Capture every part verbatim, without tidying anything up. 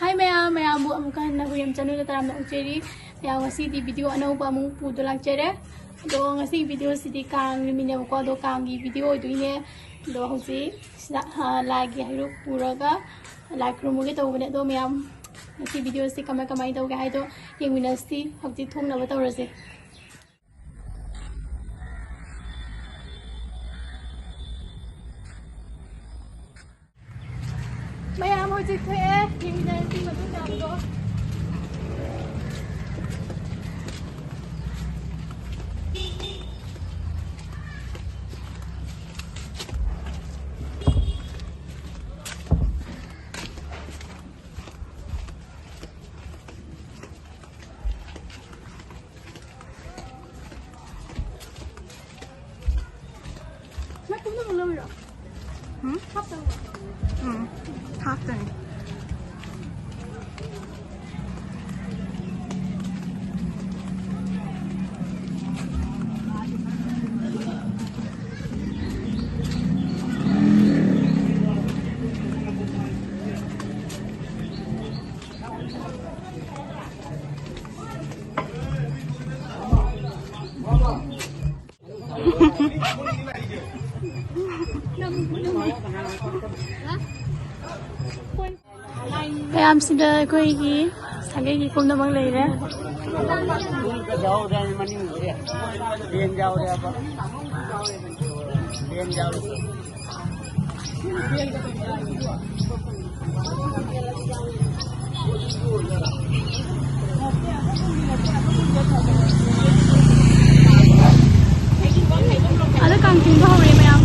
ꯍꯥꯏ ꯃꯌꯥꯝ, ꯃꯌꯥꯝꯕꯨ ꯑꯃꯨꯛꯀ ꯍꯟꯅ ꯍꯨꯏꯌꯝ ꯆꯅꯨꯗ ꯇꯔꯥꯝꯅ ꯑꯣꯛꯆꯔꯤ꯫ ꯃꯌꯥꯝ, ꯉꯁꯤꯗꯤ video ꯑꯅꯧꯕ ꯑꯃꯨꯛ ꯄꯨꯗꯨ ꯂꯥꯛꯆꯔꯦ꯫ ꯑꯗꯣ ꯉꯁꯤꯒꯤ videoꯁꯤꯗꯤ ꯀꯥꯡ ꯅꯨꯃꯤꯠꯅꯦꯕꯀꯣ, ꯑꯗꯣ ꯀꯥꯡꯒꯤ video ꯑꯣꯏꯗꯣꯏꯅꯦ꯫ ꯑꯗꯣ ꯍꯧꯖꯤꯛ ꯁꯤꯗ, ꯑ, ꯂꯥꯏꯒꯤ ꯍꯩꯔꯨꯛ ꯄꯨꯔꯒ ꯂꯥꯏ ꯈꯨꯔꯨꯝꯃꯨꯒꯦ ꯇꯧꯕꯅꯦ꯫ ꯑꯗꯣ ꯃꯌꯥꯝ, ꯉꯁꯤ videoꯁꯤ ꯀꯃꯥꯏ ꯀꯃꯥꯏ ꯇꯧꯒꯦ ꯍꯥꯏꯗꯣ ꯌꯦꯡꯃꯤꯟꯅꯁꯤ꯫ ꯍꯧꯖꯤꯛ ꯊꯣꯛꯅꯕ ꯇꯧꯔꯁꯦ꯫ ꯃꯌꯥꯝ ꯍꯧꯖꯤꯛ ꯊꯣꯛꯑꯦ, ꯌꯦꯡꯃꯤꯟꯅꯔꯁꯤ ꯃꯇꯨꯡ ꯇꯥꯕꯗꯣ꯫ ꯅꯪ ꯄꯨꯝꯅꯃꯛ ꯂꯧꯔꯤꯔꯣ? ꯎꯝ? ꯍꯥꯞꯇꯪꯂꯣ? ꯎꯝ, ꯍꯥꯞꯇꯪꯅꯤ꯫ ꯃꯌꯥꯝꯁꯤꯗ ꯑꯩꯈꯣꯏꯒꯤ ꯁꯥꯒꯩꯒꯤ ꯄꯨꯝꯅꯃꯛ ꯂꯩꯔꯦ꯫ ꯑꯗ ꯀꯥꯡ ꯆꯤꯡꯕ ꯍꯧꯔꯦ ꯃꯌꯥꯝ꯫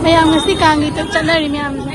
ꯃꯌꯥꯝ ꯉꯁꯤ ꯀꯥꯡꯒꯤ ꯇꯨꯔ ꯆꯠꯅꯔꯤ ꯃꯌꯥꯝꯁꯦ꯫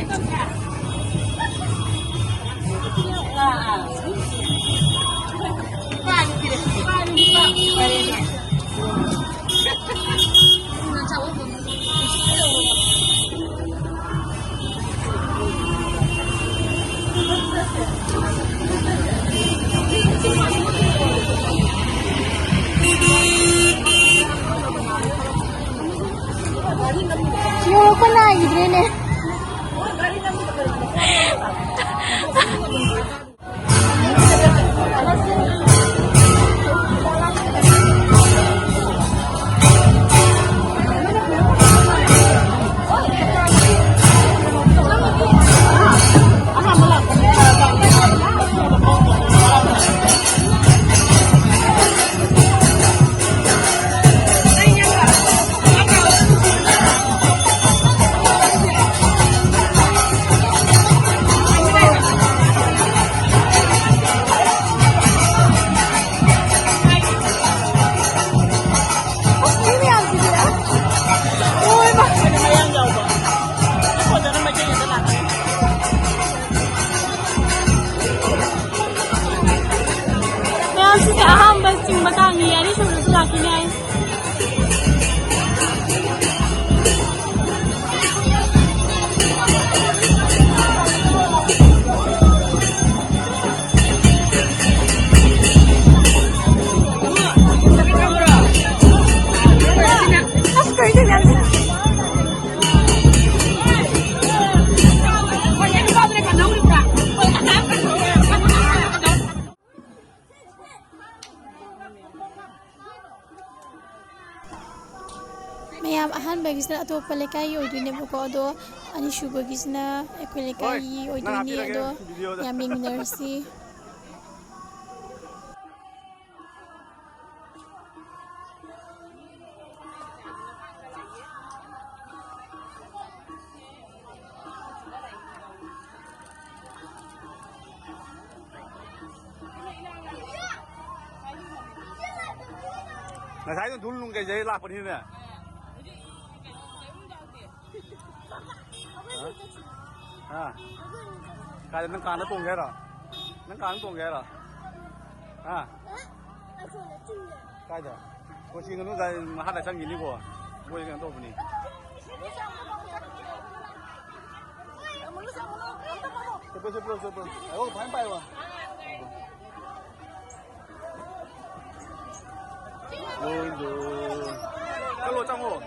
ꯃꯌꯥꯝꯁꯤꯁꯦ ꯑꯍꯥꯟꯕ ꯆꯤꯡꯕ ꯇꯥꯡꯉꯤ, ꯑꯅꯤꯁꯨꯕꯗꯁꯨ ꯂꯥꯛꯈꯤꯅꯤ ꯍꯥꯏ꯫ ꯃꯌꯥꯝ, ꯑꯍꯥꯟꯕꯒꯤꯁꯤꯅ ꯑꯇꯣꯞꯄ ꯂꯩꯀꯥꯏꯒꯤ ꯑꯣꯏꯗꯣꯏꯅꯦꯕꯀꯣ, ꯑꯗꯣ ꯑꯅꯤꯁꯨꯕꯒꯤꯁꯤꯅ ꯑꯩꯈꯣꯏ ꯂꯩꯀꯥꯏꯒꯤ ꯑꯣꯏꯗꯣꯏꯅꯦ꯫ ꯑꯗꯣ ꯌꯥꯝ ꯌꯦꯡꯃꯤꯟꯅꯔꯁꯤ꯫ ꯉꯁꯥꯏꯗꯣ ꯙꯨꯜ ꯅꯨꯡ ꯀꯩꯗꯩ ꯂꯥꯛꯄꯅꯤꯅꯦ꯫ ꯍꯥ? ꯀꯥꯏꯗ, ꯅꯪ ꯀꯥꯟꯗ ꯇꯣꯡꯒꯦ ꯍꯥꯏꯔꯣ? ꯅꯪ ꯀꯥꯟꯗ ꯇꯣꯡꯒꯦ ꯍꯥꯏꯔꯣ? ꯍꯥ? ꯀꯥꯏꯗ? ꯀꯣꯆꯤꯡ ꯃꯅꯨꯡꯗ ꯃꯍꯥꯛ ꯆꯪꯈꯤꯅꯤꯀꯣ꯫ ꯃꯣꯏ ꯀꯩꯅꯣ ꯇꯧꯕꯅꯤ꯫ ꯆꯠꯄ꯭ꯔꯣ, ꯆꯠꯄ꯭ꯔꯣ, ꯆꯠꯄ꯭ꯔꯣ꯫ ꯑꯣ, ꯐꯥꯏꯟ ꯄꯥꯏꯌꯣ꯫ ꯂꯣꯏ, ꯂꯣꯏ꯫ ꯆꯠꯂꯣ, ꯆꯪꯉꯣ꯫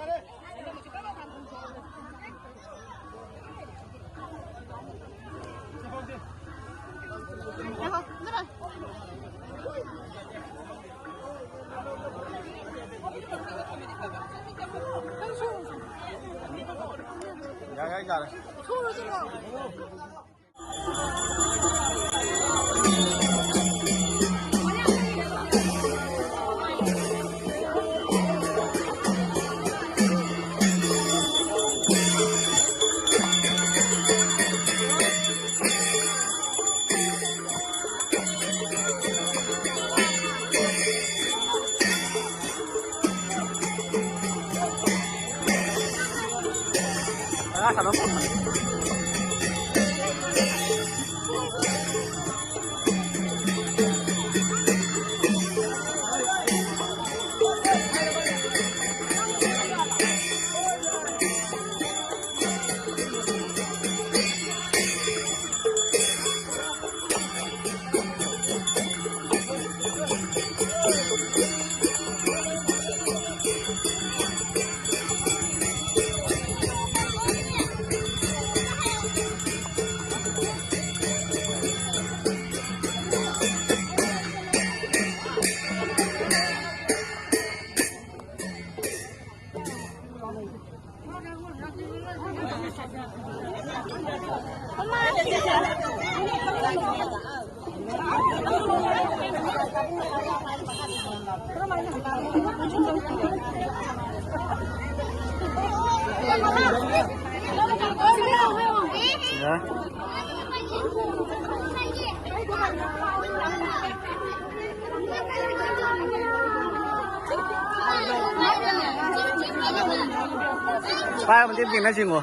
ꯄꯥꯏ ꯑꯃ ꯇꯦꯛ ꯇꯦꯛꯅ ꯆꯤꯡꯉꯣ꯫